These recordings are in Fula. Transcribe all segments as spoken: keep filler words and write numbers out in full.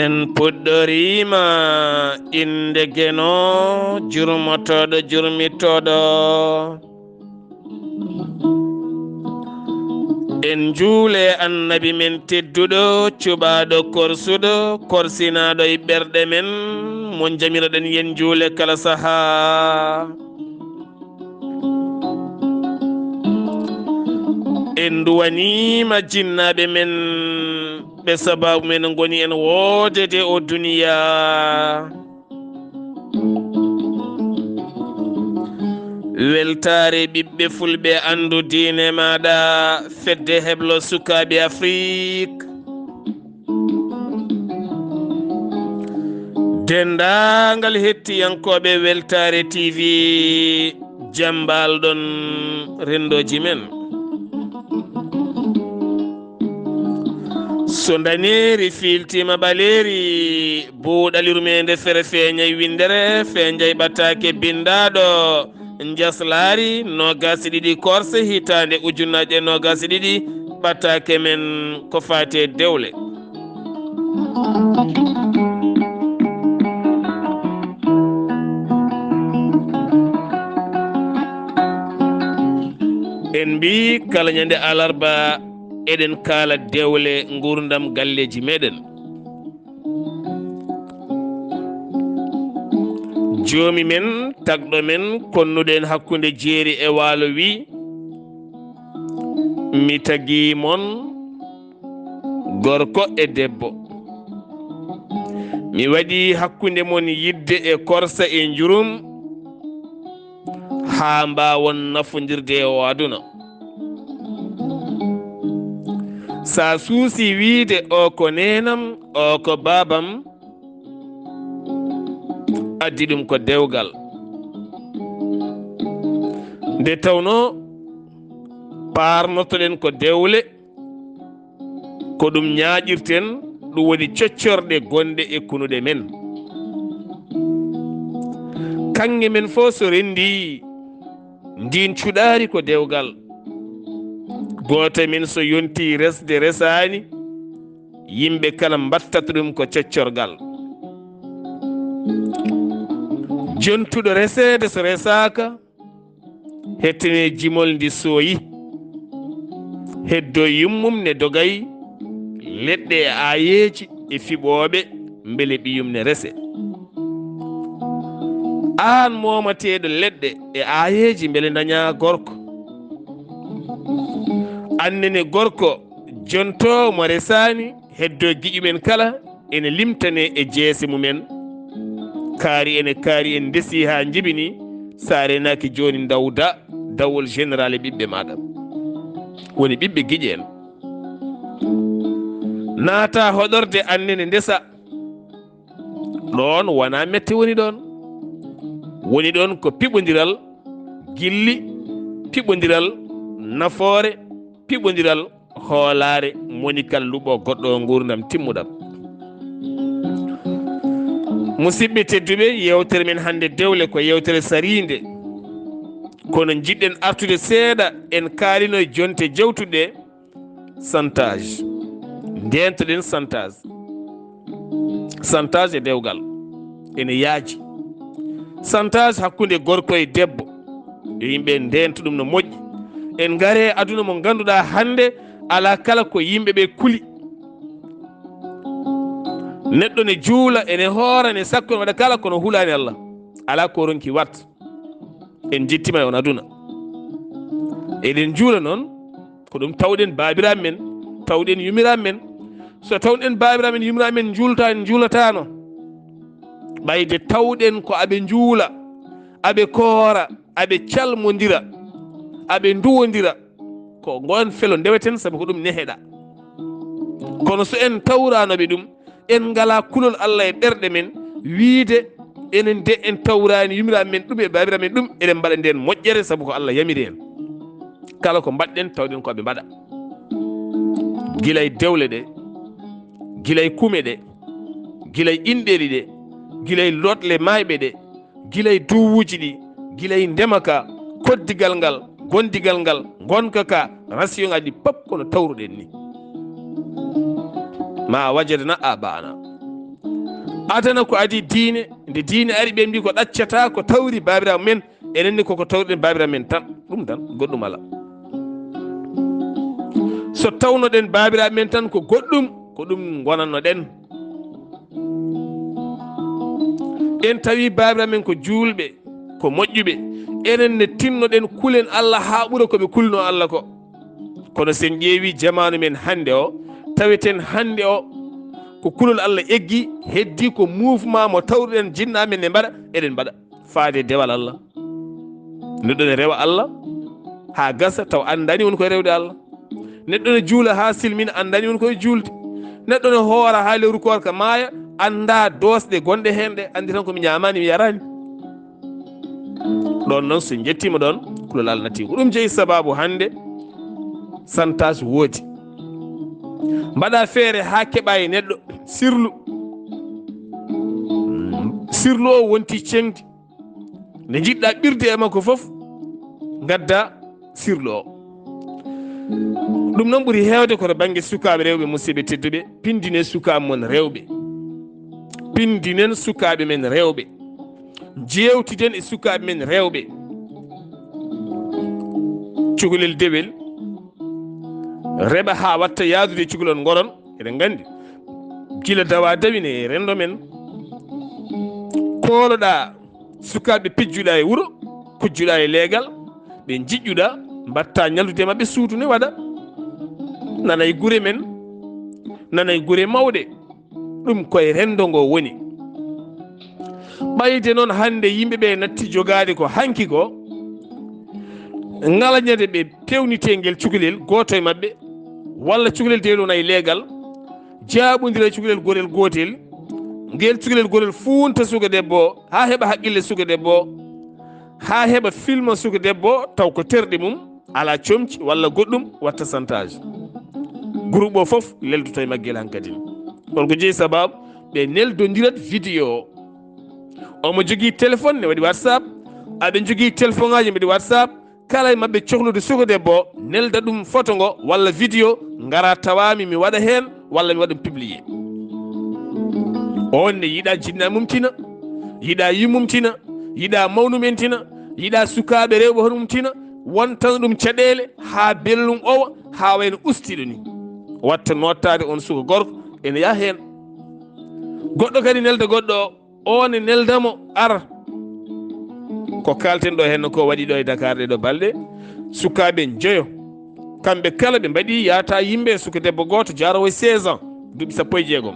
Puɗɗoriima innde Geno, jurmotooɗo, jurmitooɗo. En njuule Annabi men tedduɗo, cuɓaaɗo, korsuɗo, korsinaaɗo e ɓerɗe men, mo njamiroɗen yen njuule kala sahaa. En nduwaniima jinnaaɓe men, ɓe sabaabu men ngoni en woodede o duniyaa. Weltaare ɓiɓɓe fulɓe, anndu diine maaɗa, fedde heblo sukaaɓe Afrik. Denndaangal hettiyankooɓe Weltaare T V, jam mbaal-ɗon renndooji men. So ndaneeri fiiltiima ɓaleeri, buuɗal yurmeende fere feeñay winndere, feeñay ɓataake binndaaɗo, njaslaari noogaas e ɗiɗi korse hitaande ujunnaje noogaas e ɗiɗi, ɓataake men ko faati e dewle. En mbii kala ñande alarba eɗen kaala dewle nguurndam galleeji meɗen. Joomi men, tagɗo men, konnuɗo en hakkunde jeeri e waalo wi, mi tagii mon gorko e debbo. Mi waɗi hakkunde mon yidde e korsa e njurum haa mbaawon nafondirde e o aduna. Sa suusi wiide o ko neenam, o ko baabam, addi ɗum ko dewgal. Nde tawnoo paarnotoɗen ko dewle, ko ɗum ñaaƴirten, ɗum woni coccorɗe gonɗe e kunuɗe men. Kaŋŋe men fof so renndii, ndin cuɗaari ko dewgal. Gooto men so yontii resde resaani, yimɓe kala mbattata ɗum ko coccorgal. Jontuɗo reseede so resaaka, hettine jimol ndi sooyi. Heddo yummum ne dogay leɗɗe e aayeeji e fiɓooɓe mbele ɓiyum ne rese. Aan moomateeɗo leɗɗe e aayeeji mbele ndañaa gorko. Annene gorko jontoowo mo resaani heddo giƴumen kala ene limtane e jeese mumen. Kaari ene kaari en ndesi haa njibini, sa renaaki jooni ndawda dawol général e ɓiɓɓe maaɗa. Woni ɓiɓɓe giƴe en. Naata hoɗorde annene ndesa. Ɗoon wonaa mette woni ɗoon. Woni ɗoon ko piɓondiral gilli, piɓondiral nafoore, piɓondiral hoolaare, moni kala luɓo goɗɗo o nguurndam timmuɗam. Musidɓe tedduɓe, yeewtere men hannde dewle ko yeewtere sariinde. Kono njiɗɗen artude seeɗa, en kaalino e jonte jewtuɗe, santage. Ndeentoɗen santage. Santage e dewgal ene yaaji. Santage hakkunde gorko e debbo. Yo yimɓe ndento ɗum no moƴƴi. En ngare aduna mo ngannduɗaa hannde alaa kala ko yimɓe ɓe kuli. Neɗɗo ne juula, ene hoora, ne sakko, ne waɗa kala, kono hulaani Allah. Alaa ko ronki wat. En njettiima e on aduna. Eɗen njuula noon, ko ɗum tawɗen baabiraaɓe men, tawɗen yumiraaɓe men. So tawɗen baabiraaɓe men, yumiraaɓe men njuulta, en njuulataano. Ɓayde tawɗen ko aɓe njuula, aɓe koora, aɓe calmondira, aɓe nduwondira, ko ngoon felo ndeweten, sabu ko ɗum neheɗa. Kono so en tawraano ɓe ɗum, en ngalaa kulol Allah e ɓerɗe men, wiide enen de en tawraani yumiraaɓe men ɗum e baabiraaɓe men ɗum, eɗen mbaɗa ndeen moƴƴere, sabu ko Allah yamiri en. Kala ko mbaɗɗen, tawɗen ko aɓe mbaɗa. Gila e dewle ɗe, gila e kume ɗe, gila e inɗeeli ɗe, gila e loɗle maayɓe ɗe, gila e duuwuuji ɗi, gila e ndema ka, koddigal ngal, gondigal ngal, ngonka ka, rasiyoŋaaji ɗi pop kono tawruɗen ni. Ma wajadna abaana. Adana ko adii diine, nde diine ari, ɓe mbi ko ɗaccataa ko tawri baabiraaɓe men, enen ni koko tawriɗen baabiraaɓe men tan, ɗum tan, goɗɗum alaa. So tawnoɗen baabiraaɓe men tan ko goɗɗum, ko ɗum ngonannoɗen. En tawi baabiraaɓe men ko juulɓe, ko moƴƴuɓe, enen ne tinnoɗen kulen Allah haa ɓura ko ɓe kulno Allah ko. Kono sen ƴeewi jamaanu men hannde o, taweten hannde o ko kulol Allah eggi, heddi ko mouvement mo tawruɗen jinnaaɓe men ne mbaɗa, eɗen mbaɗa faade dewal Allah. Neɗɗo ne rewa Allah haa gasa taw anndani woni koye rewde Allah. Neɗɗo ne juula haa silmina, anndani woni koye juulde. Neɗɗo ne hoora haa lewru koorka maaya, annda doosɗe gonɗe heen ɗe, anndi tan ko mi ñaamaani, mi yaraani. Ɗon noon, so njettiima ɗon, kulol Allah natti. Ko ɗum jeyi sabaabu hannde santaas woodi. Mbaɗa feere haa keɓa e neɗɗo sirlu. Sirlu o wonti ceŋdi. Nde njiɗɗa ɓirde e makko fof, ngadda sirlu o. Ɗum noon ɓuri heewde ko to bannge sukaaɓe rewɓe, musidɓe tedduɓe, pindinen sukaaɓe mon rewɓe. Pindinen sukaaɓe men rewɓe. Jeewtiden e sukaaɓe men rewɓe. Cukalel dewel reɓa haa watta yaadude e cukalel ngoron, eɗen nganndi. Gila dawa dawi ne e renndo men. Kooloɗa sukaaɓe pijjuɗa e wuro, kujjuɗa e leegal, ɓe njiƴƴuɗa, mbatta ñallude maɓɓe suudu ne waɗa. Nana e gure men, nana e gure mawɗe. Ɗum koye renndo ngo woni. Ɓayde noon hannde yimɓe ɓe natti jogaade ko hanki ko, ngala ñande ɓe pewnitee ngel cukalel gooto e maɓɓe, walla cukalel dewel wona e leegal, jaaɓondira e cukalel gorel gootel, ngel cukalel gorel fuunta suka debbo o, haa heɓa haqqille suka debbo o, haa heɓa filma suka debbo o, taw ko terɗe mum, alaa comci walla goɗɗum, watta santaas. Groupe o fof leldoto e maggel hankadi. Holko jeyi sabaabu? Ɓe neldondirat vidéo o. Omo jogii téléphone ne waɗi WhatsApp, aɓe njogii téléphone ngaaji mbiɗi WhatsApp, kala e maɓɓe cohlude suka debbo o, nelda ɗum photo ngo walla vidéo, ngara tawa mi, mi waɗa heen walla mi waɗa ɗum publié. On ne yiɗa jinnaa mum tina, yiɗa yummum tina, yiɗa mawnum en tina, yiɗa sukaaɓe rewɓe hono mum tina, wontana ɗum caɗeele haa bellum owa, haa wayno ustiiɗo ni. Watta nottaade on suka gorko ene yaha heen. Goɗɗo kadi nelda goɗɗo o, o ne nelda mo ar. Ko kalten ɗo heen ko waɗi ɗo e Dakar ɗe ɗo balɗe, sukaaɓe njoyo, kamɓe kala ɓe mbaɗi yaata yimɓe, suka debbo gooto jarowo e seize ans, duuɓi sappo e jeegom.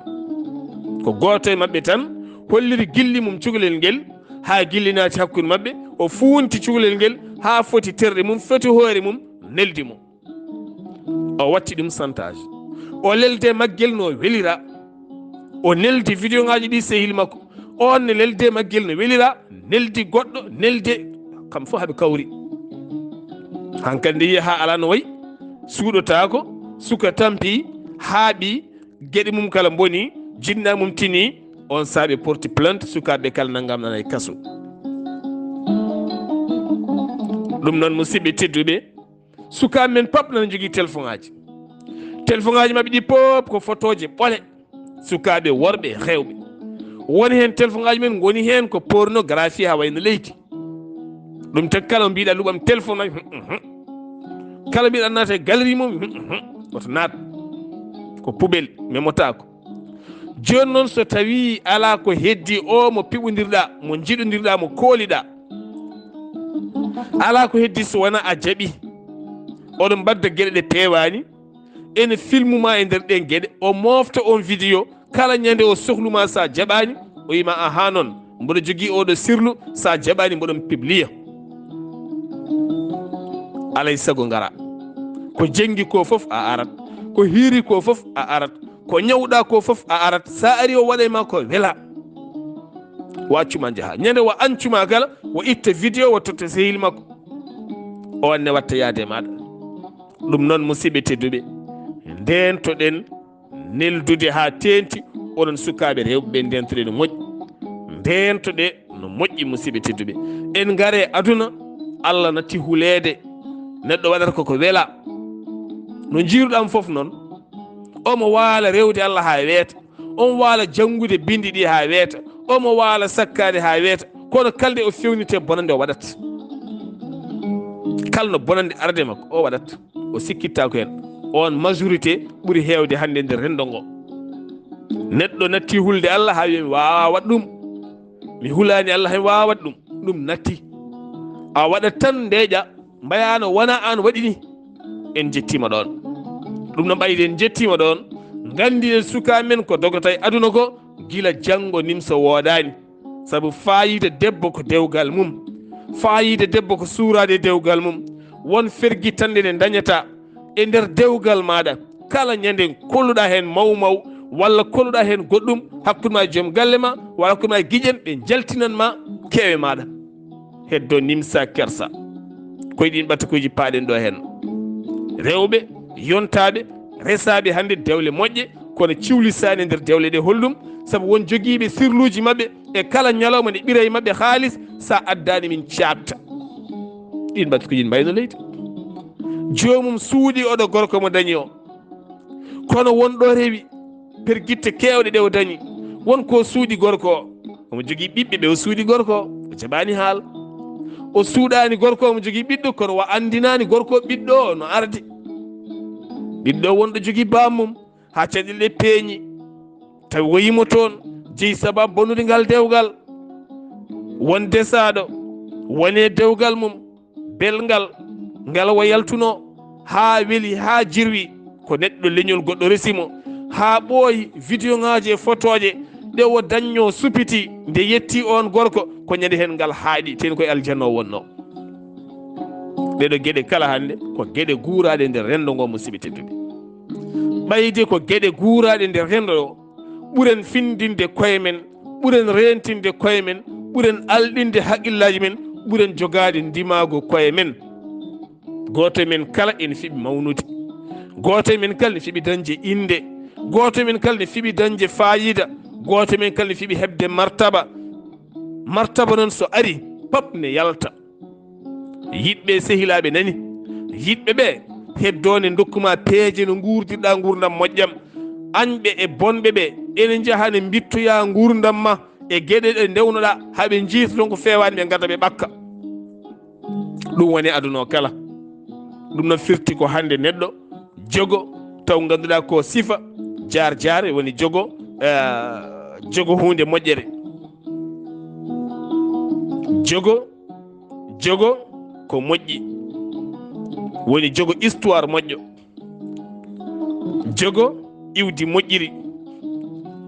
Ko gooto e maɓɓe tan holliri gilli mum cukalel ngel, haa gilli naati hakkunde maɓɓe, o fuunti cukalel ngel haa foti terɗe mum, foti hoore mum, neldi mo. O watti ɗum santaas. O lelde maggel no welira. O neldi vidéo ngaaji ɗi sehil makko. On ne lelde maggel no welira, neldi goɗɗo, neldi kam fof haɓe kawri. Hankadi nde yiya haa alaa no wayi, suuɗotaako, suka tampi, haaɓi, geɗe mum kala mboni, jinnaa mum tini, on saabe porti plainte, sukaaɓe kala nanngam nana e kaso. Ɗum noon, musidɓe tedduɓe, sukaaɓe men pap nana njogii téléphone aji. Téléphone aji maɓɓe ɗi pop ko fotooje ɓole. Sukaaɓe worɓe, rewɓe. Woni heen téléphone aji men ngoni heen ko pornographie haa wayno leydi. Ɗum tagi kala mbiɗa luɓam téléphone aji. Kala mbiɗa naata e galerie mum, woto naat. Ko poubelle, memotaako. Jooni noon, so tawi alaa ko heddi o mo piɓondirɗa, mo njiɗondirɗa, mo kooliɗa, alaa ko heddi so wona a jaɓi. Oɗon mbadda geɗe ɗe peewaani, ene filmu ma e nder ɗen geɗe, o mofta on vidéo, kala ñande o sohlu ma, sa jaɓaani, o yima, aha noon, mboɗo jogii oɗo sirlu, sa jaɓaani, mboɗon publia. Alay sago ngara. Ko jenngi ko fof a arat, ko hiiri ko fof a arat, ko ñawɗa ko fof a arat, sa ari o waɗay ma ko wela. Wa accuma njaha. Ñande wa ancuma kala, wa itta vidéo, wa totta sehil makko. O wanne watta yaade e maɗa. Ɗum noon, musidɓe tedduɓe, ndentoɗen neldude haa teenti, onon sukaaɓe rewɓe ɓe, ndentoɗen no moƴƴi. Ndentoɗe no moƴƴi, musidɓe tedduɓe. En ngare aduna, Allah natti huleede. Neɗɗo waɗata koko wela. No njiiruɗam fof noon, omo waala rewde Allah haa weeta. On waala janngude binndi ɗi haa weeta. Omo waala sakkaade haa weeta. Kono kalde o fewnite bonande o waɗat. Kala no bonande arde makko o waɗat. O sikkitta ko heen. On majorité ɓuri heewde hannde nder renndo ngo. Neɗɗo natti hulde Allah haa wiya mi waawaa waɗ ɗum. Mi hulaani Allah hay waawat ɗum. Ɗum natti. A waɗat tan ndeeƴa, mbayaano wona aan waɗi ni. En njettiima ɗoon. Ɗum no ɓayde en njettiima ɗoon. Nganndi en sukaa men ko dogata e aduna ko gila janngo nimsa woodaani. Sabu faayiida debbo ko dewgal mum. Faayiida debbo ko suuraade e dewgal mum. Won fergitanɗe ɗe ndañata e nder dewgal maaɗa. Kala ñande kolluɗa heen maw maw, walla kolluɗa heen goɗɗum, hakkunde ma e joom galle ma, walla hakkunde ma e giƴen, ɓe njaltinan ma kewe maaɗa. Heddo nimsa kersa. Koye ɗin ɓatakuuji paaɗen ɗo heen. Rewɓe, yontaaɓe, resaaɓe hannde dewle moƴƴe, kono ciwlisaani e nder dewle ɗe. Holɗum? Sabu won jogiiɓe sirluuji maɓɓe, e kala ñalawma ne ɓira e maɓɓe haalis, sa addaani min caaɓta. Ɗin ɓatakuuji mbayno leydi. Joomum suuɗi oɗo gorko mo dañi o. Kono won ɗo rewi pergitte keewɗe ɗe o dañi. Won ko suuɗi gorko o. Omo jogii ɓiɓɓe ɓe o suuɗi gorko o. O jaɓaani haal. O suuɗaani gorko o, omo jogii ɓiɗɗo, kono wa anndinaani gorko o ɓiɗɗo o no ardi. Ɓiɗɗo o wonɗo jogii bammum. Haa caɗeele ɗe peeñi, tawi o yiimo toon, jeyi sababu bonude ngal dewgal. Won desaaɗo, woni e dewgal mum, belngal, ngal o yaltunoo, haa weli, haa jirwi, ko neɗɗo leñol goɗɗo resi mo, haa ɓooyi, videoŋaaji e fotooje, ɗe o dañnoo supiti, nde yetti oon gorko, ko ñande heen ngal haaɗi, teeni ko e aljanna o wonnoo. Ɗeɗo geɗe kala hannde ko geɗe guuraaɗe nder renndo ngo, musidɓe tedduɓe. Ɓayde ko geɗe guuraaɗe nder renndo o, ɓuren findinde koye men, ɓuren reentinde koye men, ɓuren alɗinde haqqillaaji men, ɓuren jogaade ndimaagu koye men. Gooto e men kala ene fiɓi mawnude. Gooto e men kala ene fiɓi dañde innde. Gooto e men kala ene fiɓi dañde faayiida. Gooto e men kala ene fiɓi heɓde martaba. Martaba noon so ari, pap ne yalta. Yiɗɓe e sehilaaɓe nani. Yiɗɓe ɓe, heddo ne ndokku ma peeje no nguurdirɗa nguurndam moƴƴam. Añɓe e bonɓe ɓe, ene njaha ne mbittoya nguurndam ma e geɗe ɗe ndewnoɗa, haa ɓe njiita toon ko feewaani, ɓe ngadda ɓe ɓakka. Ɗum woni aduna o kala. Ɗum no firti ko hannde neɗɗo jogo, taw ngannduɗaa ko sifa, jaar jaare woni jogo, eh, jogo huunde moƴƴere. Jogo, jogo ko moƴƴi. Woni jogo histoire moƴƴo. Jogo iwdi moƴƴiri.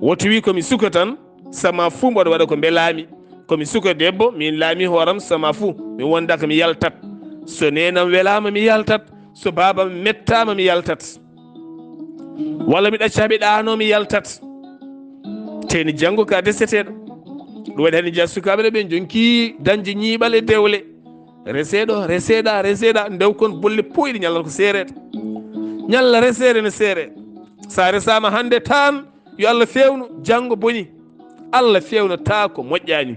Woto wi ko mi suka tan, sama fuu mboɗo waɗa ko mbelaami. Ko mi suka debbo, min laami hooram sama fuu. Mi wonda ko mi yaltat. So neenam welaama, mi yaltat. So baabam mettaama, mi yaltat. Walla mi ɗacca ɓe ɗaano, mi yaltat. Teeni janngo ka deseteeɗo. Ɗum waɗi hannde njiya sukaaɓe ɗo ɓe jonki dañde ñiiɓal e dewle. Reseeɗo, reseeɗa, reseeɗa, ndew kon bolle pooyɗi ñallal ko seereede. Ñalla reseede ne seere. Sa resaama hannde tan, yo Allah feewnu, janngo boni. Allah feewnata ko moƴƴaani.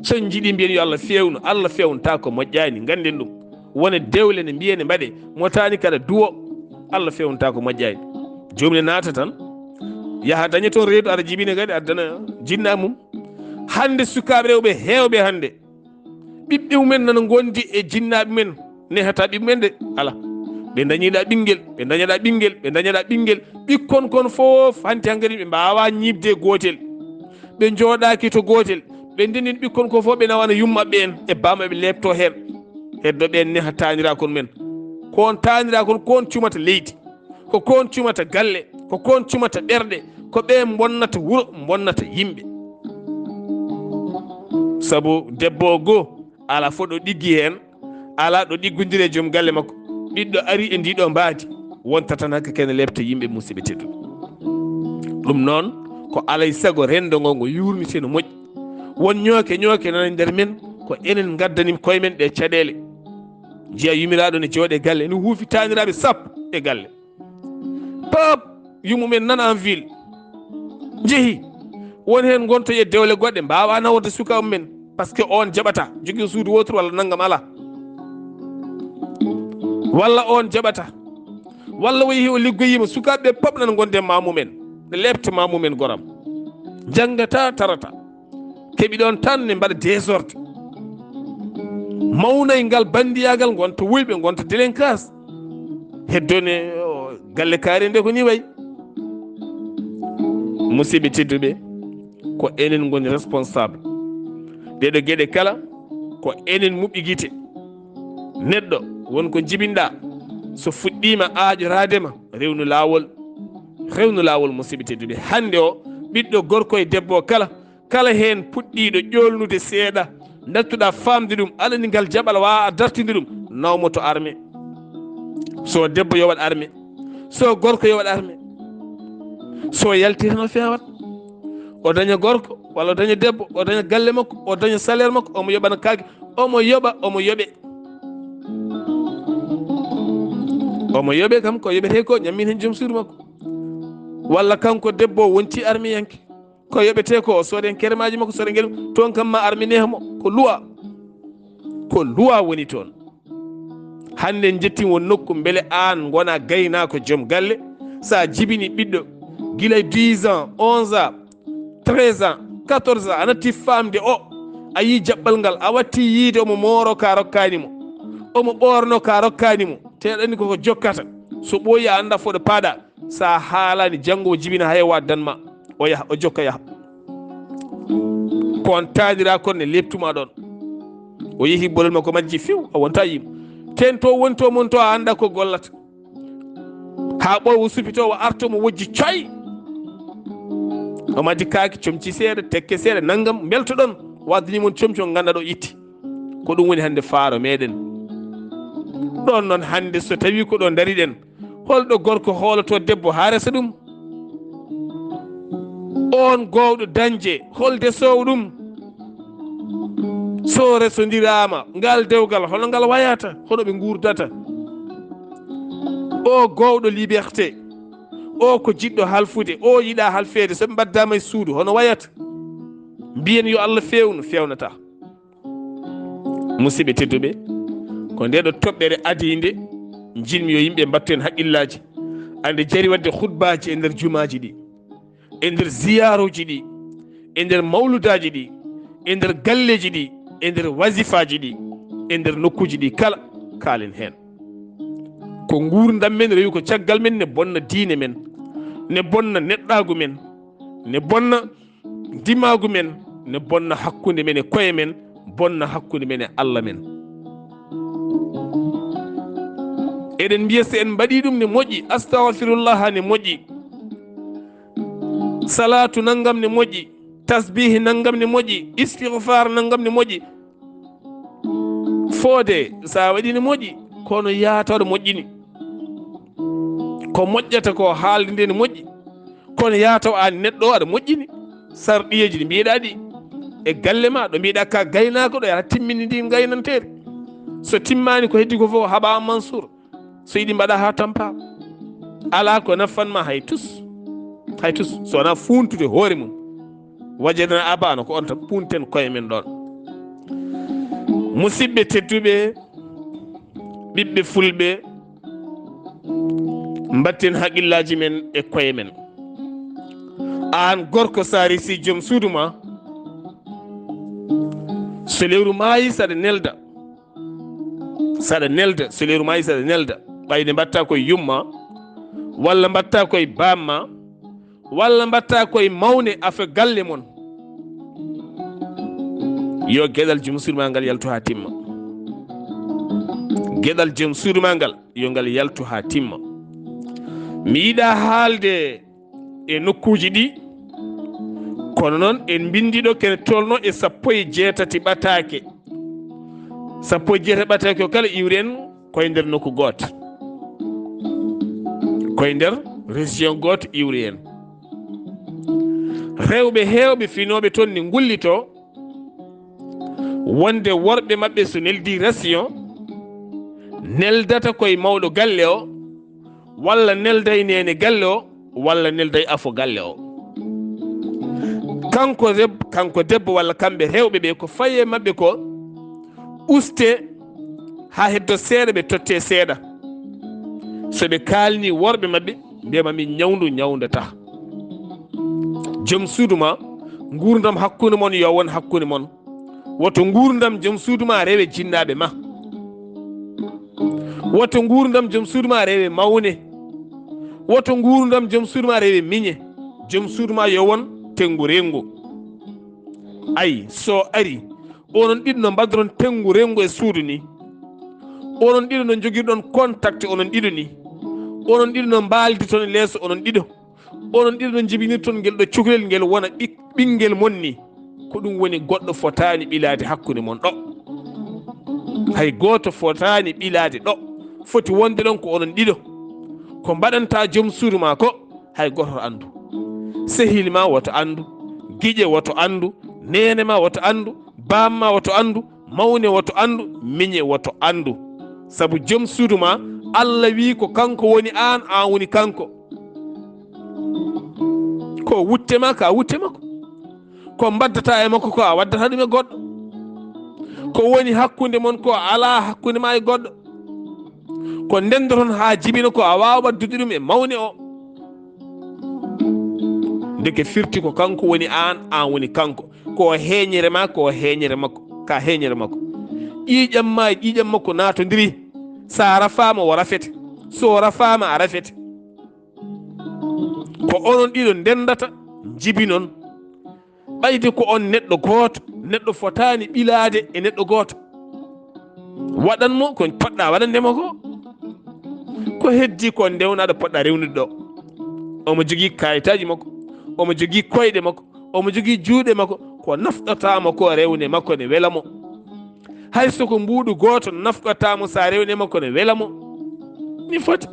So en njiɗi mbiyen yo Allah feewnu, Allah feewnata ko moƴƴaani. Ngannden ɗum. Wona dewle ne mbiye ne mbaɗe, motaani kala duwo, Allah feewnata ko moƴƴaani. Joomum ne naata tan, yaha daña toon reedu, ara jibine kadi, addana jinna mum. Hannde sukaaɓe rewɓe heewɓe hannde, ɓiɓɓe mumen nana ngondi e jinnaaɓe men, nehata ɓiɓɓe men de, ala. Ɓe dañiɗa ɓinngel, ɓe dañaɗa ɓinngel, ɓe dañaɗa ɓinngel. Ɓikkon kon fof hanti hankadi ɓe mbaawa ñiiɓde e gootel. Ɓe njooɗaaki to gootel. Ɓe ndendin ɓikkon ko fof ɓe nawana yummaɓe en e bamaɓe leepto heen. Heddo ɓeen neha taaniraakon men. Ko on taaniraakon, ko on cumata leydi. Ko kon cumata galle, ko kon cumata ɓerɗe, ko ɓe mbonnata wuro, mbonnata yimɓe. Sabu debbo o goo, ala fof ɗo ɗiggi heen, ala ɗo ɗiggondiri e joom galle makko. Ɓiɗɗo ari e ndiɗo mbaadi, wonta tan hannde kene leɓta yimɓe, musidɓe tedduɓe. Ɗum noon, ko alay sago renndo ngo, ngo yuurnitee no moƴƴi. Won ñooke, ñooke nana nder men, ko enen ngaddani koye men ɗe caɗeele. Njiya yumiraaɗo ne jooɗe galle, ene huufi taaniraaɓe sappo e galle. Pap, yummumen nana en ville. Njehi. Won heen ngonto e dewle goɗɗe, mbaawa naworde sukaaɓe mum en. Parce que on jaɓata, jogii suudu wooturu walla nanngam alaa. Walla on jaɓata. Walla o yehi o liggoyiima, sukaaɓe ɓe pap nana ngondi e maamumen. Lepte ma mumen goram. Jangata tarata. Keɓi ɗon tan ne mbaɗa désordre. Mawnay ngal bandiyaagal, ngonta wuyɓe, ngonta délinquance. Heddone, o, galle kaari nde ko ni way. Musidɓe tedduɓe, ko enen ngoni responsable. Ɗeɗo geɗe kala, ko enen muɓɓi gite. Neɗɗo, won ko jibinɗa, so fuɗɗima aaƴoraade ma, rewnu laawol. Rewnu laawol, musidɓe tedduɓe. Hannde o, ɓiɗɗo gorko e debbo kala, kala heen puɗɗiiɗo ƴoolnude seeɗa, nattuɗa faamde ɗum, aɗa anndi ngal jaɓal waawa dartinde ɗum, nawmo to armée. So debbo yo waɗ armée, so gorko yo waɗ armée. So yalti tan o feewat. O daña gorko, walla o daña debbo, o daña galle makko, o daña salaire makko, omo yoɓana kaake, omo yoɓa, omo yoɓe. Omo yoɓe kam, ko yoɓete ko, ñammin heen joom suudu makko. Walla kanko debbo o wonti armiyanke. Ko yoɓete ko, o sooden keremaaji makko, sooden ngel, toon kam ma armi neeha mo. Ko luwa. Ko luwa woni toon. Hannde en njettii won nokku, mbele aan ngona gaynaako joom galle, so a jibini ɓiɗɗo gila dix ans, onze ans, treize ans, quatorze ans, a natti faamde o, a yii jaɓɓal ngal, a watti yiide omo mooro ka rokkaani mo, omo ɓoorno ka rokkaani mo, te aɗa anndi koko jokkata, so ɓooyi a annda fof ɗo paaɗa, so a haalaani janngo o jibina hay o waddan ma, o yaha, o jokka yaha. Ko on taanira kon ne leptuma ɗon. O yehi bolol makko majji fiw, o wonta yimo. Ten to woni to mon to a annda ko gollata. Haa ɓooy o supito, o arto mo wojji coy. O maddi kaaki comci seeɗa, tekke seeɗa, nanngam, mbeltoɗon. Waddani mon comci on ngannda ɗo itti. Ko ɗum woni hannde faaro meɗen. Ɗon noon hannde so tawi ko ɗo ndariɗen, holɗo gorko hooloto debbo haa resa ɗum? On gowɗo dañde, hol desoowo ɗum? So resondiraama, ngal dewgal, hono ngal wayata, hono ɓe nguurdata? O gowɗo liberté, o ko jiɗɗo halfude, o yiɗa halfeede, so ɓe mbaddama e suudu, hono wayata? Mbiyen yo Allah feewnu, feewnata. Musidɓe tedduɓe, ko nde ɗo toɓɓere adiinde, njiɗmi yo yimɓe mbattu heen haqqillaaji. Ande jari waɗde khutbaaji e nder jumaaji ɗi, e nder ziyaaruuji ɗi, e nder mawludaaji ɗi, e nder galleeji ɗi, e nder wasifaaji ɗi, e nder nokkuuji ɗi kala, kaalen heen. Ko nguurndam men rewi ko caggal men, ne bonna diine men, ne bonna neɗɗaagu men, ne bonna ndimaagu men, ne bonna hakkunde men e koye men, bonna hakkunde men e Allah men. Eɗen mbiya so en mbaɗii ɗum ne moƴƴi, astagfirullaha ne moƴƴi, salaatu nanngam ne moƴƴi, tasbihi nanngam ne moƴƴi, istigfaar nanngam ne moƴƴi. Foode, so a waɗii ne moƴƴi, kono yaata aɗa moƴƴini. Ko moƴƴata ko haalde nde ne moƴƴi, kono yaata o aan neɗɗo o aɗa moƴƴini. Sarɗiyeeji ɗi mbiyeɗaa ɗi e galle ma, ɗo mbiyeɗaa ka gaynaako ɗo, yaha timmini ndi ngaynanteeri. So timmaani ko heddi ko fof, haɓa Mansour. So yiɗi mbaɗa haa tampa. Alaa ko nafan ma hay tus. Hay tus. So wonaa fuuntude hoore mum. Wajadna abana ko on tan punten koye men ɗon. Musidɓe tedduɓe, ɓiɓɓe fulɓe, mbatten haqillaji men e koye men. Aan gorko, sa resi joom suudu ma, so lewru maayi, saɗa nelda. Saɗa nelda, so lewru maayi, saɗa nelda. Ɓayde mbatta koye yumma, walla mbatta koye bamma, walla mbatta koye mawne afe galle mon. Yo geɗal joom suudu ma ngal yaltu ha timma. Geɗal joom suudu ma ngal, yo ngal yaltu ha timma. Mi yiɗa haalde e nokkuuji ɗi, kono noon en mbindi ɗo kene tolno e sappo e jeetati ɓataake. Sappo e jeetati ɓataake o kala iwri en koye nder nokku gooto, koye nder région gooto iwri en. Rewɓe heewɓe finooɓe toon ne ngullitoo wonde worɓe maɓɓe so neldi région, neldata koye mawɗo galle o, walla nelday neene galle o, walla nelday afo galle o. Kanko reb-, kanko debbo walla kamɓe rewɓe ɓe, ko faye maɓɓe ko uste ha heddo seeɗa, ɓe totte seeɗa. So ɓe kaalni worɓe maɓɓe, mbiyama min ñawndu ñawndata. Joom suudu ma, nguurndam hakkunde mon yo won hakkunde mon. Woto nguurndam joom suudu ma rewe jinnaaɓe ma. Woto nguurndam joom suudu ma rewe mawne. Woto nguurndam joom suudu ma rewe miñe. Joom suudu ma yo won tenngu renngu. Ay, so ari, onon ɗiɗo no mbaɗiron tenngu renngu e suudu ni. Onon ɗiɗo no njogirɗon contact onon ɗiɗo ni. Onon ɗiɗo no mbaalditon e leeso onon ɗiɗo. Onon ɗiɗo no njibinirton ngel ɗo cukalel ngel wona ɓik-, ɓinngel mon ni. Ko ɗum woni goɗɗo fotaani ɓilaade hakkunde mon ɗo. Hay gooto fotaani ɓilaade ɗo. Foti wonde ɗon ko onon ɗiɗo. Ko mbaɗanta joom suudu ma ko, hay gooto anndu. Sehil ma woto anndu. Giƴe woto anndu. Neene ma woto anndu. Baam ma woto anndu. Mawne woto anndu. Miñe woto anndu. Sabu joom suudu ma, Allah wi ko kanko woni aan, aan woni kanko. Ko wutte ma, ka wutte makko. Ko mbaddata e makko, ko a waddata ɗum e goɗɗo. Ko woni hakkunde mon, ko alaa hakkunde ma e goɗɗo. Ko ndendoton haa jibina, ko a waawa waddude ɗum e mawne o. Ndeke firti ko kanko woni aan, aan woni kanko. Ko heeñere ma, ko heeñere makko, ka heeñere makko. Ƴiiƴam ma e ƴiiƴam makko naatondiri. So a rafaama, o rafete. So o rafaama, a rafete. Ko onon ɗiɗo ndendata, njibinon. Ɓayde ko on neɗɗo gooto, neɗɗo fotaani ɓilaade e neɗɗo gooto. Waɗan mo ko poɗɗa waɗande mo ko. Ko heddi ko ndewnaɗo poɗɗa rewnude ɗo. Omo jogii kayitaaji makko, omo jogii koyɗe makko, omo jogii juuɗe makko, ko nafɗata mo ko rewne makko ne wela mo. Hay so ko mbuuɗu gooto nafqata mo, sa rewne makko ne wela mo. Ni foti.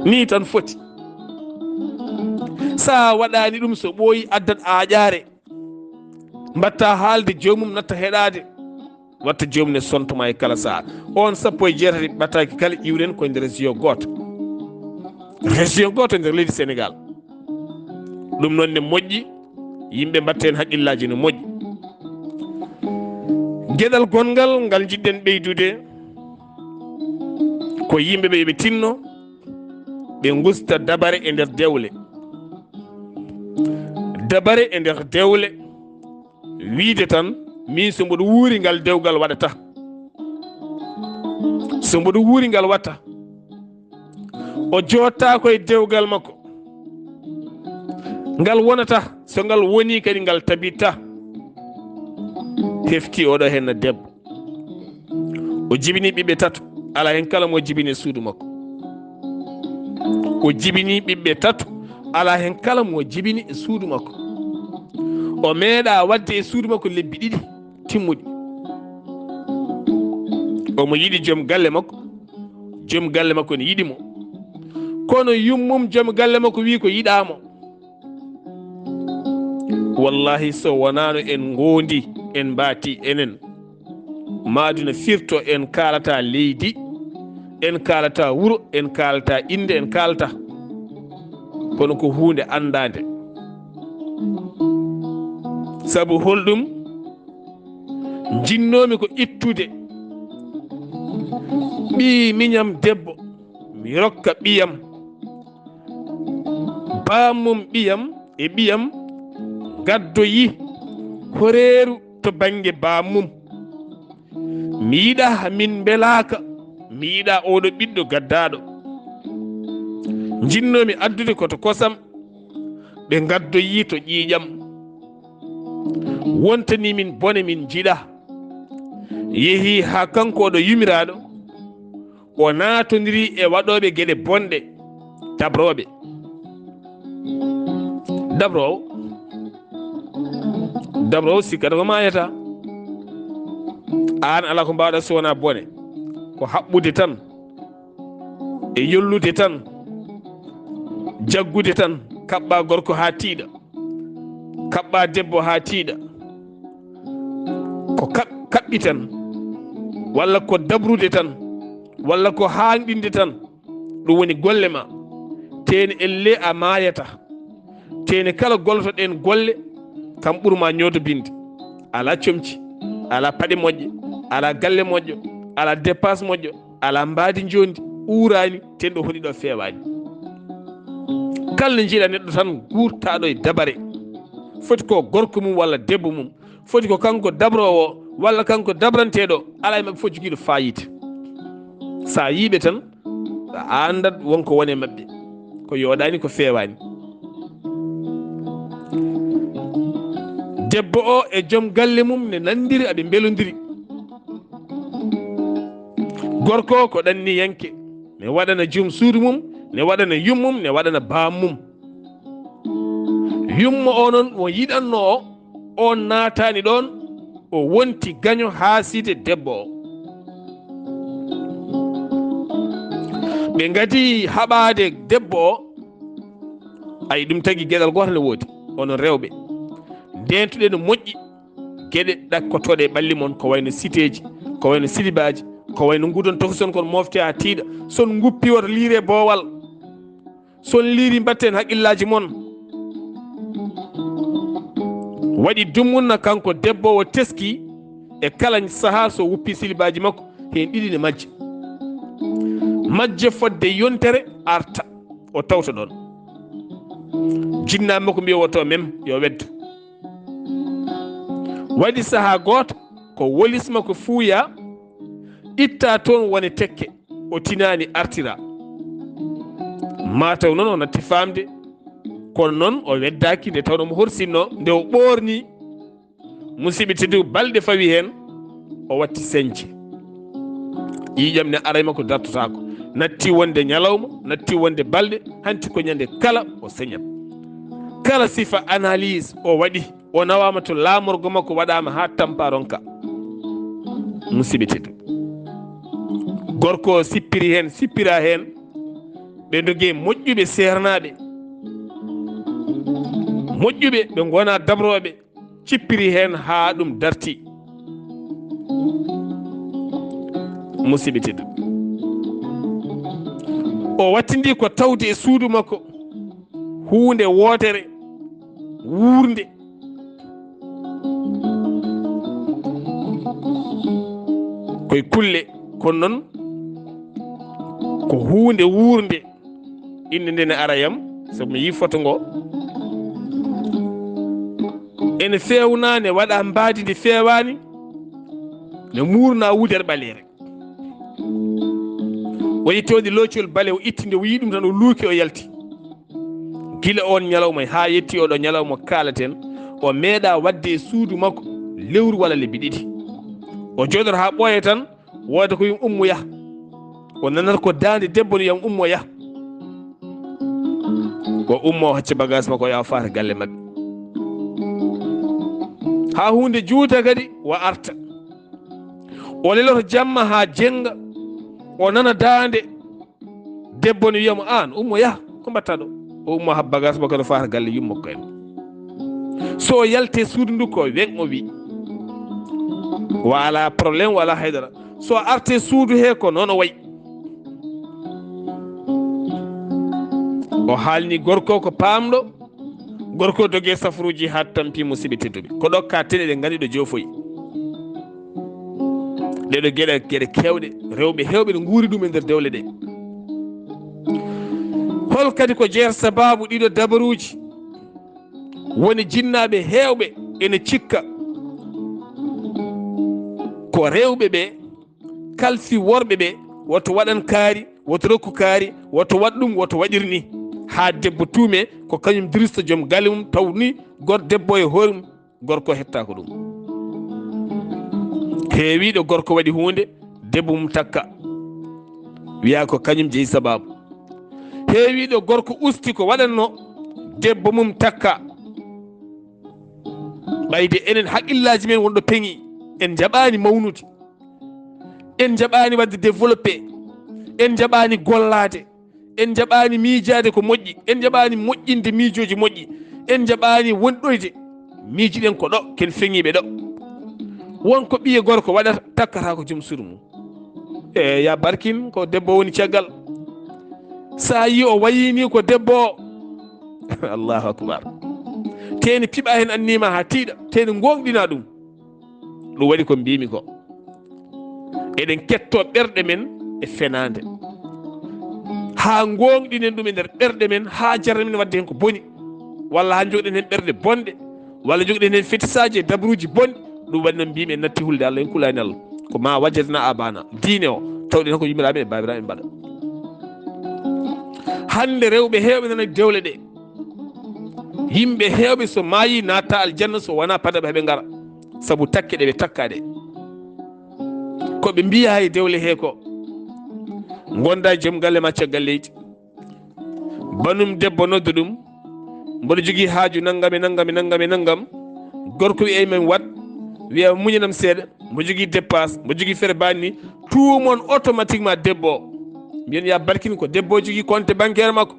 Ni tan foti. Sa waɗani ɗum, so ɓooyi, addat aaƴaare. Mbatta haalde joomum, natta heɗaade. Watta joomum ne sontoma e kala saha. On sappo e jeetati ɓataaki kala iwren ko e nder région gooto. Région gooto e nder leydi Sénégal. Ɗum noon ne moƴƴi, yimɓe mbatta heen haqqillaaji no moƴƴi. Geɗal gonngal ngal njiɗɗen ɓeydude ko yimɓe ɓe yo ɓe tinno, ɓe ngusta dabare e nder dewle. Dabare e nder dewle, wiide tan, min so mboɗo wuuri ngal dewgal waɗata. So mboɗo wuuri ngal waɗata. O jooɗtaako e dewgal makko. Ngal wonata, so ngal woni kadi ngal tabitta. Hefti oɗo henna debbo. O jibini ɓiɓɓe tato, alaa heen kala mo jibini e suudu makko. O jibini ɓiɓɓe tato, alaa heen kala mo jibini e suudu makko. O meeɗa waɗde e suudu makko lebbi ɗiɗi timmuɗi. Omo yiɗi joom galle makko, joom galle makko ne yiɗi mo. Kono yummum joom galle makko wi ko yiɗaa mo. Wallahi, so wonaano en ngoondi, en mbaati enen, maaduna firto, en kaalata leydi, en kaalata wuro, en kaalata innde, en kaalata. Kono ko huunde anndaande. Sabu holɗum? Njinnoomi ko ittude ɓii miñam debbo, mi rokka ɓiyam. Bammum ɓiyam e ɓiyam ngaddoyi horeeru to bannge bammum. Mi yiɗa min mbelaaka, mi yiɗa oɗo ɓiɗɗo gaddaaɗo. Njinnoomi addude ko to kosam, ɓe ngaddoyi to ƴiiƴam. Wontani min bone min njiɗa. Yehi haa kanko oɗo yumiraaɗo, o naatondiri e waɗooɓe geɗe bonɗe, dabrooɓe. Dabroowo, dabroowo sikkata ko maayata. Aan alaa ko mbaawɗa so wonaa bone. Ko haɓɓude tan, e yollude tan, jaggude tan, kaɓɓa gorko haa tiiɗa, kaɓɓa debbo haa tiiɗa. Ko kaɓ-, kaɓɓi tan, walla ko dabrude tan, walla ko haanɗinde tan, ɗum woni golle ma. Teeni ellee a maayata. Teeni kala gollotoɗen golle, kam ɓurma ñoodobinde. Alaa comci, alaa paɗe moƴƴe, alaa galle moƴƴo, alaa dépense moƴƴo, alaa mbaadi njondi, uuraani, teeni ɗo hoɗi ɗo feewaani. Kala nde njiiɗa neɗɗo tan guurtaaɗo e dabare, foti ko gorko mum walla debbo mum, foti ko kanko dabroowo walla kanko dabranteeɗo, alaa e maɓɓe fof jogiiɗo faayida. So a yii ɓe tan, a anndat won ko woni e maɓɓe, ko yooɗaani, ko feewaani. Debbo o e joom galle mum ne nanndiri, aɓe mbelondiri. Gorko ko ɗanniyanke, ne waɗana joom suudu mum, ne waɗana yummum, ne waɗana baammum. Yumma o noon mo yiɗannoo o, o naataani ɗoon, o wonti gaño haasiide debbo o. Ɓe ngadi haɓaade debbo o, ay, ɗum tagi geɗal gooto ne woodi. Onon rewɓe, ndeentuɗen no moƴƴi geɗe ɗakkotooɗe e ɓalli mon, ko wayno siteeji, ko wayno silibaaji, ko wayno ngudon tokoson kon mofte haa tiiɗa. Son nguppi, woto liire boowal. Son liiri, mbatten haqqillaaji mon. Waɗi dumunna kanko debbo o, teski e kala sahaa so wuppi silibaaji makko, heen ɗiɗi ne majja. Majje fodde yontere arta, o tawta ɗoon. Jinnaaɓe makko mbiya woto mem, yo weddo. Waɗi sahaa gooto ko wolis makko fuuya, itta toon wone tekke, o tinaani artira. Maa taw noon o natti faamde, kono noon o weddaaki nde tawnoo mo horsinno, nde o ɓoorni. Musidɓe tedduɓe, balɗe fawi heen, o watti señce. Ƴiiƴam ne aray makko dartotaako. Natti wonde ñalawma, natti wonde balɗe, hanti ko ñande kala o señat. Kala sifa analyse o waɗi, o nawaama to laamorgo makko waɗaama haa tampa ronka. Musidɓe tedduɓe, gorko o sippiri heen, sippira heen, ɓe ndogi moƴƴuɓe seernaaɓe, moƴƴuɓe ɓe ngonaa dabrooɓe, cippiri heen haa ɗum darti. Musidɓe tedduɓe, o wattindi ko tawde e suudu makko huunde wootere wuurnde. Koye kulle, kono noon ko huunde wuurnde. Innde nde ne ara yam, sabu mi yii foto ngo. Ene feewna, ne waɗa mbaadi ndi feewaani, ne muurna wudere ɓaleere. O yetti, o waɗi loocol bale, o itti nde, o yii ɗum tan, o luuki, o yalti. Gila oon ñalawma haa yetti oɗo ñalawma kaalaten, o meeɗa waɗde e suudu makko lewru walla lebbi ɗiɗi. O jooɗoto haa ɓooya tan, wooda ko yum ummo yah. O nanata ko daande debbo no yam ummo yah. O ummo, o hacca bagage makko, o yaha faata galle maɓɓe. Haa huunde juuta kadi, o arta. O leloto jamma haa jennga, o nana daande debbo no wiyamo, "Aan, ummo yah, ko mbatta ɗo?" O ummo, habba gas makko no faata galle yumma ko en. So o yalte suudu ndu, ko weŋ o wi. Wala problème, wala haydara. So arte suudu he, ko noon o wayi. O haalni gorko ko paamɗo. Gorko doge safaruuji haa tampi, musidɓe tedduɓe. Ko ɗo ka tene ɗe ngandi ɗo joofoyi. Ɗeɗo geɗe, geɗe kewɗe, rewɓe heewɓe ne nguuri ɗum e nder dewle ɗe. Hol kadi ko jeer sababu ɗiɗo dabaruuji? Woni jinnaaɓe heewɓe ene cikka ko rewɓe ɓe kalfi worɓe ɓe, woto waɗan kaari, woto rokku kaari, woto waɗ ɗum, woto waɗir ni. Haa debbo tuume ko kañum dirista joom galle mum, taw ni gor debbo e hoore mum, gorko hettaako ɗum. Heewiiɗo gorko waɗi huunde, debbo mum takka. Wiya ko kañum jeyi sababu. Heewiiɗo gorko usti ko waɗanno, debbo mum takka. Ɓayde enen haqqillaaji men wonɗo peŋi, en njaɓaani mawnude. En njaɓaani waɗde développé. En njaɓaani gollaade. En njaɓaani miijaade ko moƴƴi. En njaɓaani moƴƴinde miijooji moƴƴi. En njaɓaani wonɗoyde. Miijiɗen ko ɗo, ken feŋiiɓe ɗo. Won ko ɓiye gorko waɗata, takkata ko joom suudu mum. E ya barkin, ko debbo woni caggal. So a yii o wayii ni, ko debbo o. Allahu akbar. Teni piɓa heen annima haa tiiɗa. Teni ngoongɗina ɗum. Ɗum waɗi ko mbimi ko. Eɗen ketto ɓerɗe men e fenaande. haa ngoongɗinen ɗum e nder ɓerɗe men, haa jarna men waɗde heen ko boni, walla haa njogɗen heen ɓerɗe bonɗe, walla njogɗen heen fetisaaji e dabruuji bonɗi. Ɗum waɗi noon mbiymi en natti hulde Allah, en kulaani Allah. Ko ma wajadna abana, diine o, tawɗen ko yummiraaɓe e baabiraaɓe mbaɗa. Hannde rewɓe heewɓe nana dewle ɗe. Yimɓe heewɓe so maayi naatta aljanna so wonaa padaɓe heɓe ngara. Sabu takke ɗe ɓe takkaa ɗe. Ko ɓe mbiya hay dewle hee ko. Ngonda e joom galle ma caggal leydi. Banum debbo noddu ɗum. Mboɗo jogii haaju nanngam e nanngam e nanngam e nanngam. Gorko wiya men waɗ. Wiya muñanam seeɗa. Mbo jogii dépasse, mbo jogii fere banni, tuumon automatiquement debbo o. Mbiyen ya barkin ko debbo o jogii compte bancaire makko.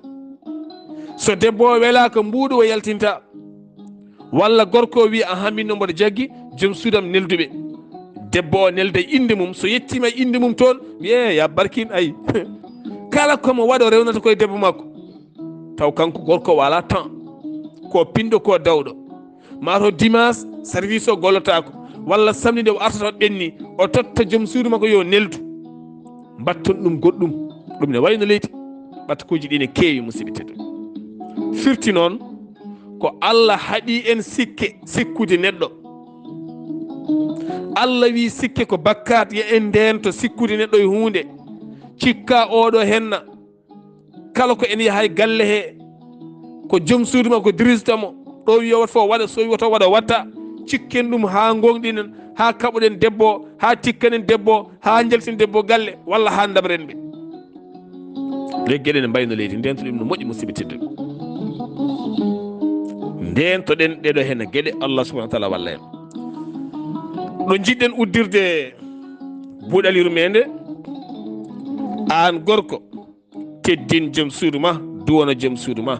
So debbo o welaaka mbuuɗu o yaltinta. Walla gorko o wiya ahan min no mboɗo jaggi joom suudam nelduɓe. Debbo o nelda e innde mum, so yettiima e innde mum toon, wiye ya barkin ay. Kala komo waɗo rewnata koye debbo makko. Taw kanko gorko o alaa temps. Ko pinɗo ko dawɗo. Maa to dimanche service o gollotaako, walla samedi nde o artata o ɓenni, o totta joom suudu makko yo neldu. Mbatton ɗum goɗɗum, ɗum ne wayno leydi. Ɓatakuuji ɗi ne keewi, musidɓe tedduɓe. Firti noon ko Allah haɗi en sikke, sikkude neɗɗo. Allah wi sikke ko bakkaat, yo en ndeento sikkude neɗɗo e huunde. Cikka oɗo henna, kala ko ene yaha e galle he, ko joom suudu ma ko dirisata mo. Ɗo wi yo wat fof waɗa, so wi woto waɗa watta. Cikken ɗum haa ngonɗinen, haa kaɓoɗen debbo o, haa tikkanen debbo o, haa njaltin debbo o galle, walla haa ndabren ɓe. Ɗe geɗe ne mbayno leydi, ndeentoɗen no moƴƴi, musidɓe tedduɓe. Ndeentoɗen ɗeɗo hene geɗe, Allah subhanahu wa taala walla en. Ɗo njiɗɗen uddirde buuɗal yurmeende, aan gorko, teddin joom suudu ma, duwono joom suudu ma.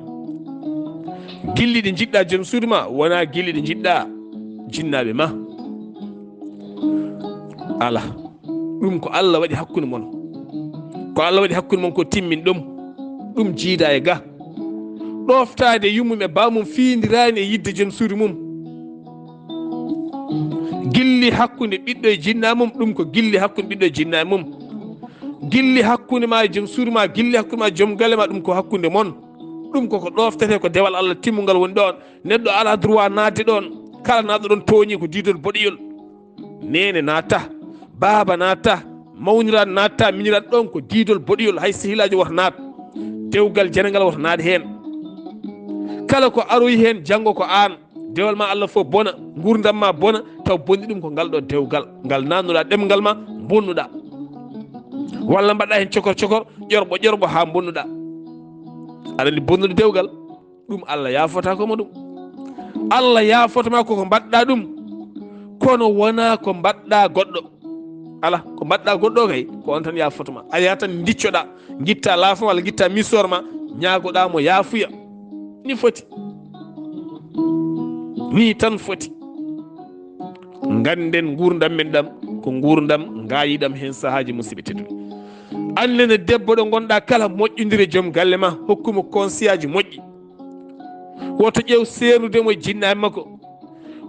Gilli ɗi njiɗɗa joom suudu ma, wona gilli ɗi njiɗɗa jinnaaɓe ma. Ala. Ɗum ko Allah waɗi hakkunde mon. Ko Allah waɗi hakkunde mon ko timmin ɗum. Ɗum jiida e ga. Ɗoftaade yummum e baamum fiindiraani e yidde joom suudu mum. Gilli hakkunde ɓiɗɗo e jinnaa mum, ɗum ko gilli hakkunde ɓiɗɗo e jinnaa mum. Gilli hakkunde ma e joom suudu ma, gilli hakkunde ma e joom galle ma, ɗum ko hakkunde mon. Ɗum koko ɗoftete, ko dewal Allah timmungal woni ɗon. Neɗɗo alaa droit naatde ɗon. Kala naatɗo ɗon tooñi ko diidol boɗeyol. Neene naata, baaba naata, mawniraaɗo naata, miñiraaɗo, ɗon ko diidol boɗeyol, hay sehilaajo woto naat. Dewgal janangal woto naat heen. Kala ko aroyi heen janngo ko aan. Dewal ma Allah fof bona, nguurndam ma bona, taw bonni ɗum ko ngal ɗo dewgal. Ngal nannuɗa ɗemngal ma, bonnuɗa. Walla mbaɗɗa heen cokor cokor, ƴorɓo ƴorɓo haa bonnuɗa. Aɗa anndi bonnude dewgal, ɗum Allah yaafotaako ma ɗum. Allah yaafotoma koko mbaɗɗa ɗum, kono wona ko mbaɗɗa goɗɗo. Ala, ko mbaɗɗa goɗɗo kay, ko on tan yaafotoma. A yaha tan ndiccoɗa, ngitta laafo walla ngitta misor ma, ñaagoɗa mo yaafuya. Ni foti. Ni tan foti. Ngannden nguurndam men ɗam, ko nguurndam ngaayiɗam heen sahaaji, musidɓe tedduɓe. Aan nene debbo ɗo ngonɗa kala, moƴƴondire joom galle ma, hokkumo konsiyaaji moƴƴi. Woto ƴeew seernude mo e jinnaaɓe makko.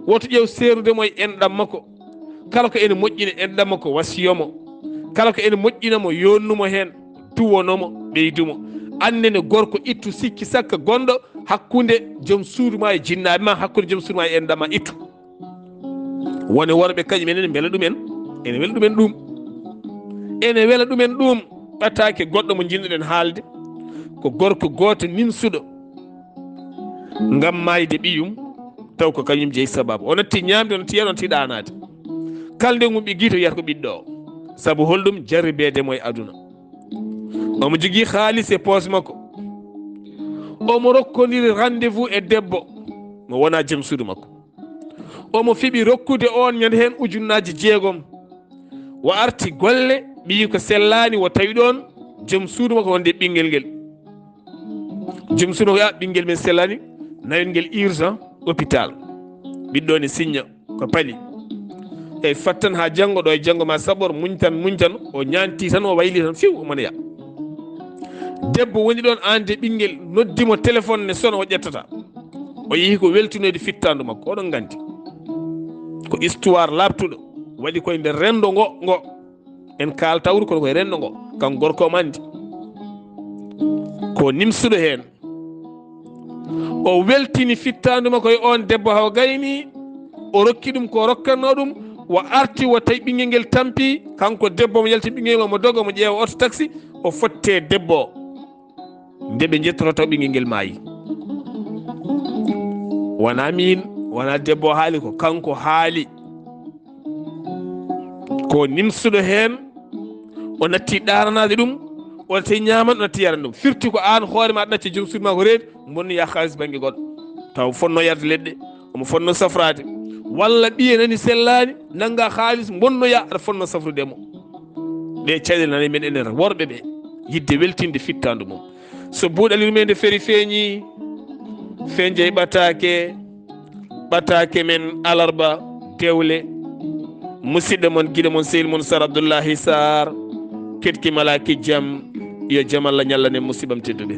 Woto ƴeew seernude mo e enɗam makko. Kala ko ene moƴƴina enɗam makko, wasiyo mo. Kala ko ene moƴƴina mo, yonnu mo heen, duwono mo, ɓeydu mo. Aan nene gorko, ittu sikki sakka gonɗo hakkunde joom suudu ma e jinnaaɓe ma, hakkunde joom suudu ma e enɗam ma, ittu. Wone worɓe kañum en ene mbela ɗumen, ene wela ɗumen ɗum. Ene wela ɗumen ɗum, ɓataake goɗɗo mo njiɗnoɗen haalde, ko gorko gooto nimsuɗo ngam maayde ɓiyum, taw ko kañum jeyi sababu. O natti ñaamde, o natti yarde, o natti ɗaanaade. Kala nde ngun ɓiggi to yiyata ko ɓiɗɗo o. Sabu holɗum? Jarribeede mo e aduna. Omo jogii haalis e poos makko. Omo rokkoniri rendez-vous e debbo mo wonaa joom suudu makko. Omo fiɓi rokkude oon ñande heen ujunnaaji jeegom. O arti golle, ɓiyi ko sellaani, o tawi ɗoon joom suudu makko wonde ɓinngel ngel. Joom suudu makko, "A, ɓinngel men sellaani, nawin ngel urgent hôpital." Ɓiɗɗo ne siñña ko pali. Eyi, fattan haa janngo, ɗo e janngo ma saɓor, muñ tan, muñ tan, o ñaanti tan, o wayli tan, fiw, o mona ya. Debbo woni ɗoon, aan de ɓinngel, noddi mo téléphone ne sona, o ƴettata. O yehi ko weltinoyde fittaandu makko, oɗon nganndi. Ko histoire laaɓtuɗo, waɗi koye nder renndo ngo, ngo. En kaaltawru, kono koye renndo ngo, kanko gorko omo anndi. O nimsuɗo heen. O weltini fittaandu makko e oon debbo, haw gayni. O rokki ɗum ko rokkatnoo ɗum. O arti, o tawi ɓinngel ngel tampi. Kanko debbo, omo yalti ɓinngel ngel, omo doga, omo ƴeewa oto taxi. O fotte debbo o. Nde ɓe njettoto, taw ɓinngel ngel maayi. Wonaa miin, wonaa debbo o haali, ko kanko haali. Ko nimsuɗo heen, o natti ɗaananaade ɗum, o natti ñaaman, o natti yaran ɗum. Firti ko aan hoore ma ɗacca joom suudu ma ko reedu, mbonnoya kaalis bannge goɗɗo. Taw fotnoo yarde leɗɗe, omo fotnoo safraade. Walla ɓiye nani sellaani, nannga kaalis, mbonnoya, aɗa fotnoo safrude mo. Ɗe caɗeele nani men enen worɓe ɓe, yiɗde weltinde fittaandu mum. So buuɗal yurmeende feri feeñi, fenjey ɓataake, ɓataake men alarba, dewle. Musidɗo mon, giɗo mon, sehil mon, Sar Abdullahi Sar, ketki malaaki jam, yo jam Allah ñallanen musiɓam tedduɓe.